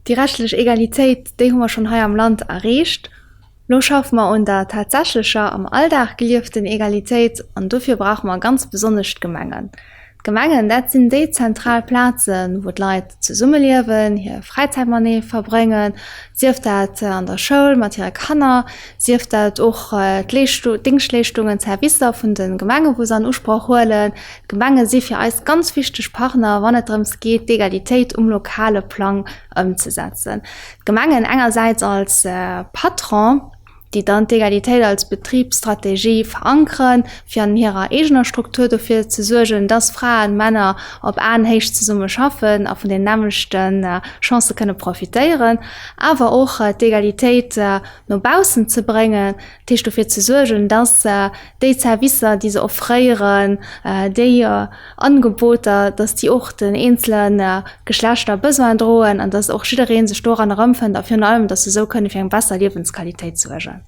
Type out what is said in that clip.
Déi rechtlech Egalitéit, déi hu mer schonn hei am Land erreecht. Lo schaffe mer un der tatsächlecher, am Alldag gelieften Egalitéit an dofir brauche mer ganz besonnesch d'Gemengen. D'Gemengen, dat sinn déi zentral Plazen, wou d'Leit zesummeliewen, hir Fräizäit matenee verbréngen, sief dat an der Schoul mat hire Kanner, sief dat och d'Déngschtleeschtungen, d'Servicer vun de Gemengen, wou se an Usproch huelen. D'Gemenge si fir eis ganz wichteg Partner, wann et drëms geet, d'Egalitéit um lokale Plang ëmzesetzen. D'Gemengen engersäits als Patron, déi dann d'Egalitéit als Betribsstrategie verankeren, fir an hirer eegener Struktur dofir ze suergen, dass Fraen, Männer op Aenhéicht zesumme schaffen a vun den nämmlechte Chancë kënne profitéieren, awer och d'Egalitéit no baussen ze bréngen, dat heescht dofir ze suergen, dass déi Servicer, déi se offréieren, déi Angeboter, dass déi och den eenzele Geschlechter Besoin droen an dass och jidderee sech doran erëmfënnt a virun allem, dass se esou kënne fir eng besser Liewensqualitéit suergen.